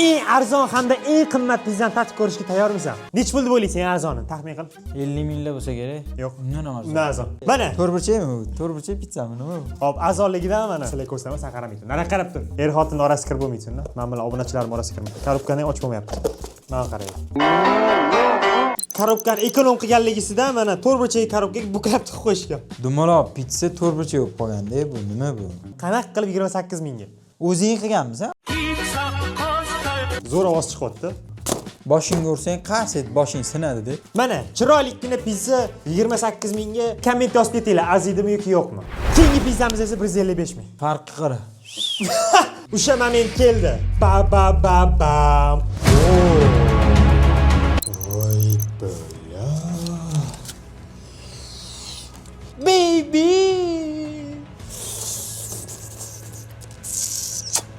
Eng arzon hamda eng qimmat pizzani tatib ko'rishga tayyormisan? Nechi pul deb o'ylaysan eng arzonini? Taxmin qil. 50 minglar bo'lsa kerak. Yo'q. Undan ham arzon. Undan arzon. Mana. To'rtburchakmi bu? To'rtburchak pizzami nima bu? Hop, arzonligidan mana sizlarga ko'rsataman, sen qaramaysan. Nari qarab tur. Er xotin orasiga kirib bo'lmaysan-da. Men bilan obunachilarim orasiga kirmaydi. Korobkani ham ochib bo'lmayapti. Mana qarang. Korobkani ekonom qilganligisidan mana to'rtburchak korobkaga buklab tiqib qo'yishgan. Dumaloq pitsa to'rtburchak bo'lib qolganda bu nima bu? Qanaqa qilib 28 mingga? O'zing qilganmisan? Zo'r ovoz chiqyapti. Boshingga ursang qars etib boshing sinadi-da. Mana chiroylikkina pizza 28 mingga. Komment yozib ketinglar, arziydimi yoki yo'qmi? Keyingi pizzamiz esa 155 ming. Farqi qara. O'sha moment keldi. Ba ba ba bam. Voy bala. Baby.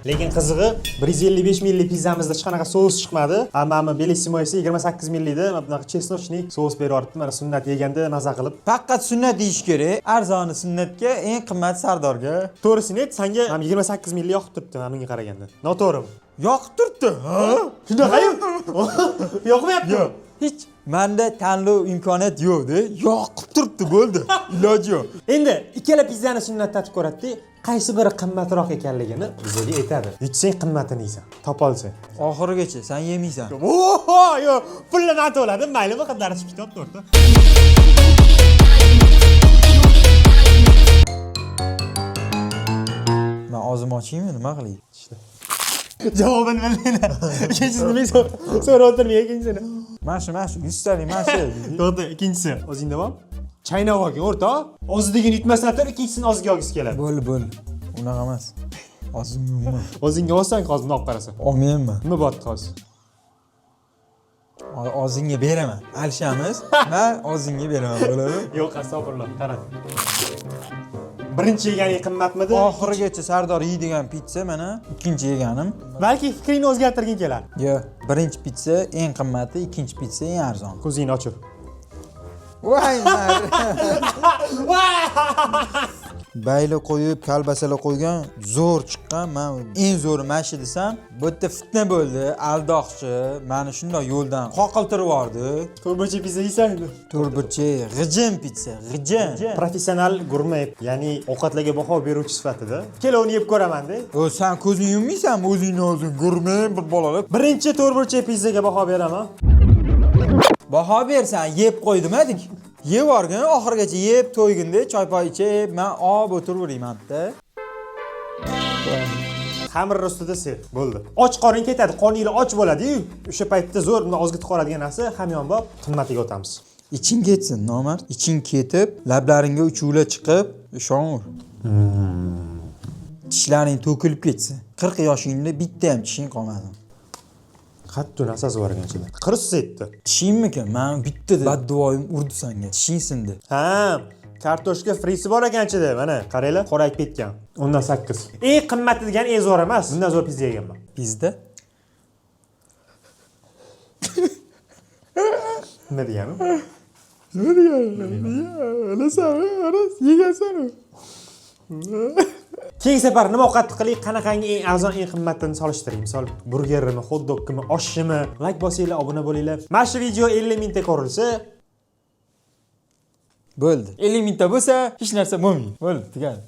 Lekin qizig'i 155 minglik pizzamizda hech qanaqa sous chiqmadi. Amma Bellissimo esa 28 minglikda mana bunaqa chesnochniy sous berib yuboribdi. Mana sunnat yeganda maza qilib. Faqat sunnat deyish kerak. Arzoni sunnatga, eng qimmati Sardorga. To'g'risini ayt, sanga mana 28 minglik yoqib turibdi mana bunga qaraganda. Noto'g'rimi? Yoqib turibdi. Ha? Shunaqa-yu. Yoqmayapti. Yo'q. Hech menda tanlov imkoniyat yo'q-da. Yoqib turibdi, bo'ldi. Iloji yo'q. Endi ikkala pizzani sunnat tatib ko'radi-da, qaysi biri qimmatroq ekanligini bizga aytadi. Yutsang qimmatini yeysan, topolsang. Oxirigacha sen yemaysan. Oho, yo'q, pulni men to'ladim, maylimi, qadar chiqib ketyapti o'rta. Men og'zimni ochaymi, nima qilay? Javobini bilmayman. Ikkinchisini nima so'rab o'tirmay ikkinchisini. Mana shu, mana shu 100 talik mana shu. To'g'ri, ikkinchisi. O'zingda bormi? Chaynab olgin o'rtoq. Og'zidagini yutmasdan turib ikkinchisini og'ziga olgisi keladi. Bo'ldi, bo'ldi. Unaqa emas. Og'zimga umuman. O'zingga olsang hozir bundoq olib qarasan. Olmayman. Nima bo'lyapti hozir? Og'zingga beraman. Alishamiz. Men og'zingga beraman, bo'ladimi? Yo'q, astag'firulloh, qara. Birinchi yeganing qimmatmidi? Oxirigacha Sardor yeydigan pitsa mana ikkinchi yeganim. Balki fikringni o'zgartirging kelar. Yo'q, birinchi pitsa eng qimmati, ikkinchi pitsa eng arzoni. Ko'zingni ochib. Voy! Bayli qo'yib, kolbasalar qo'ygan, zo'r chiqqan. Men eng zo'ri mana shu desam, bu yerda fitna bo'ldi, aldoqchi meni shundoq yo'ldan qoqiltirib yubordi. To'rtburchak pitsa yeysanmi? To'rtburchak, g'ijim pitsa, g'ijim. Professional gurme, ya'ni ovqatlarga baho beruvchi sifatida ikkalovini yeb ko'raman-da. O, sen ko'zingni yummaysanmi? O'zingni o'zing gurme bir bolalar. Birinchi to'rtburchak pizzaga baho beraman. Baho bersan, yeb qo'ydim-adik. Yeb yuborgin, oxirigacha yeb to'yginda, choy-poy ichib, men olib o'tiraverayman bitta. Xamir ustida ser bo'ldi. Och qorin ketadi, qorninglar och bo'ladi-yu. O'sha paytda zo'r bundan ozga tiqib narsa hamyonbop qimmatiga o'tamiz. Iching ketsin, nomard. Iching ketib, lablaringga uchuvlar chiqib, ishonver. Tishlaring to'kilib ketsin. 40 yoshingda bitta ham tishing qolmadi. Qattiq narsasi bor ekan ichida. Qirq etdi. Tishingmikan? Men bitta badduoyim urdi senga. Tishing sindi. Ha, kartoshka frisi bor ekan ichida. Mana, qaranglar, qorayib ketgan. 10dan 8. Eng qimmati degani eng zo'r emas. Bundan zo'r pizza yeganman. Pizda. Nima degani? Nima degani? Bilasanmi? Yegansan. Keyingi safar nima ovqatni qilaylik, qanaqangi eng arzon, eng qimmatini solishtiring. Misol, burgerimi, xot-dogmi, oshimi? Like bosinglar, obuna bo'linglar. Mana shu video 50 mingta ko'rilsa, bo'ldi. 50 mingta bo'lsa, hech narsa bo'lmaydi. Bo'ldi, tugadi.